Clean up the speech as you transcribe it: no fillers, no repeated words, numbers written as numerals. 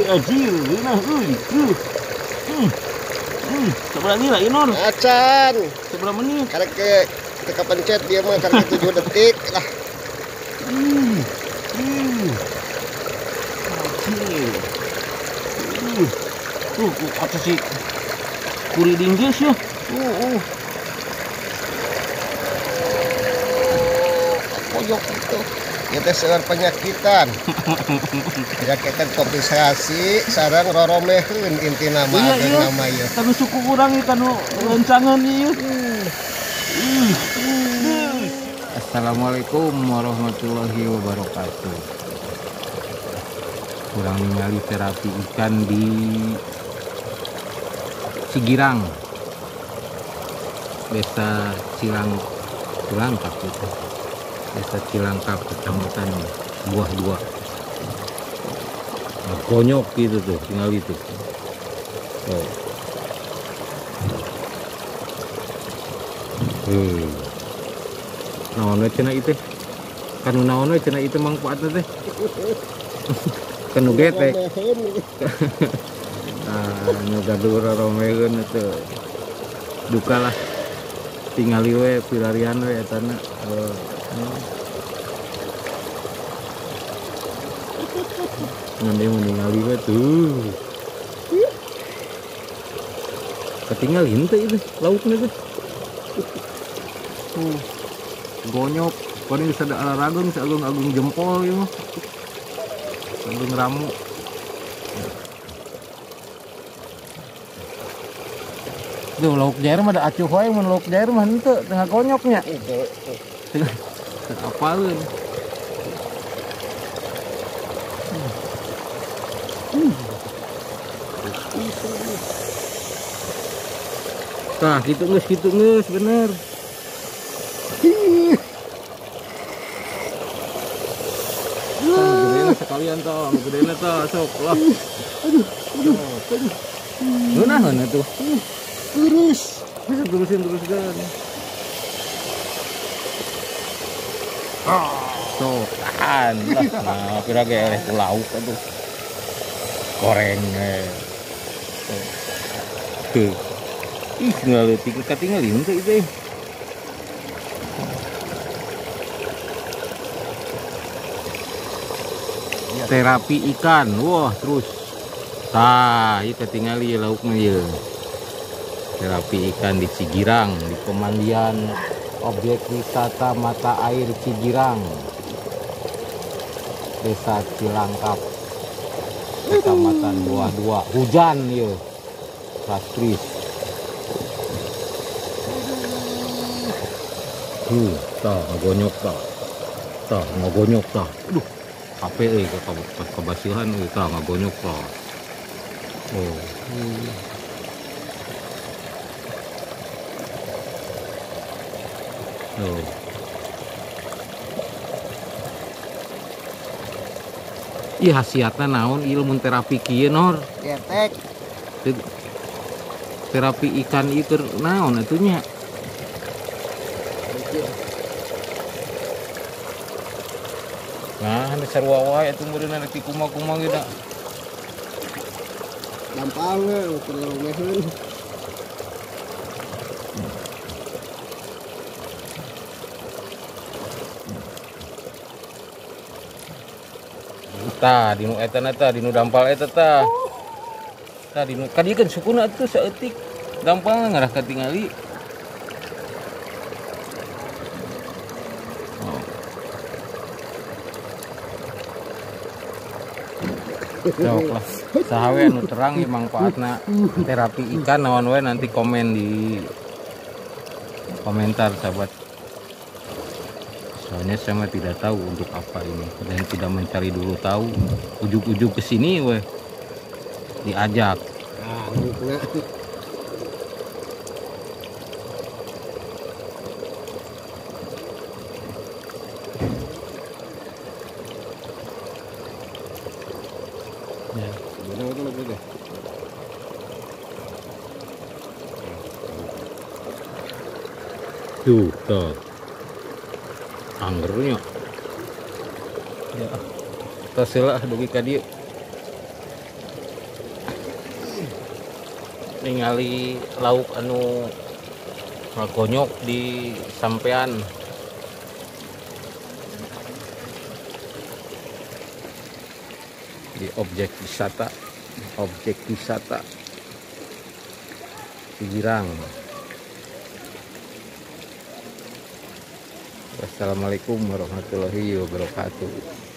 Anjir, nah, euy. Seberapa lagi Inor? Acan. Seberapa menit? Karek ke teka pencet dia mah karek 7 detik lah. Tuh, kata si kuriding geus ya. Pojok itu. Ya teh seueur penyakitan. Penyakitan kompensasi sareng roromeheun intina mah ageung nama ieu. Kanu suku urang ieu kanu rencangan ieu. Assalamualaikum warahmatullahi wabarakatuh. Kurang ningali terapi ikan di Cigirang, Desa Cilangkap itu. Desa Cilangkap, Kecamatan Buah Dua. Nah, gonyok gitu tuh, tinggal itu. Oh. Naon we cenah ieu teh? Kanu naon we cenah ieu teh mangfaatna teh? Kanu getek. Ah, nu gaduh roromeheun itu. Duka lah. Tingali we pilarian we etana. Ngan dia ningali we tuh. Ketinggalin teh itu lauknya tuh. Gonyok, paling bisa ada alaragung, seagung-agung jempol ieu mah. Agung ramu. Duh, lauk jair mah da acuh wae mun lauk jair mah henteu tengah gonyoknya. Tengah apaleun. Tah, kitu geus bener. Sekalian toh, gedena toh, sok lah. Aduh, aduh, aduh. Ngeunaheun atuh. Terus, bisa terusin terus kan. Sok, tahan lah. Nah, pira ge eleh ku lauk atuh. Goreng Tuh. Ih, ngaleutik katingali henteu ieu teh. Terapi ikan, wah terus, tah, ieu katingali laukna ieu. Terapi ikan di Cigirang, di pemandian objek wisata mata air Cigirang, Desa Cilangkap, Kecamatan Buah Dua. Hujan ieu, lastris. Tah ngagonyok tah, tah ngagonyok tah, aduh. HP euy kabasihan euy tah ngagonyok tah. Oh. Oh. Ih khasiatna naon ieu mun terapi kieu Nor? Getek. Terapi ikan ieu keur naon atuh nya? Nah, sarua wae atuh meureunna rek dikumaha-kumaha ge da. Gampang we ukur romeheun. Tah, dinu eta na tah, dinu dampal eta tah. Tah dinu ka dieu kan sukuna atuh saeutik. Dampalna ngarah katingali. Sok lah, saha we anu terang ieu mangfaatna terapi ikan naon we nanti komen di komentar sahabat. Soalnya saya mah tidak tahu untuk apa ini dan tidak mencari dulu tahu, ujuk-ujuk ke sini we diajak. Ya. Tuh, tuh. Anggernya. Ya. Tos heula dugi ka dieu. Ningali lauk anu ngagonyok di sampean. Di objek wisata Cigirang. Wassalamualaikum warahmatullahi wabarakatuh.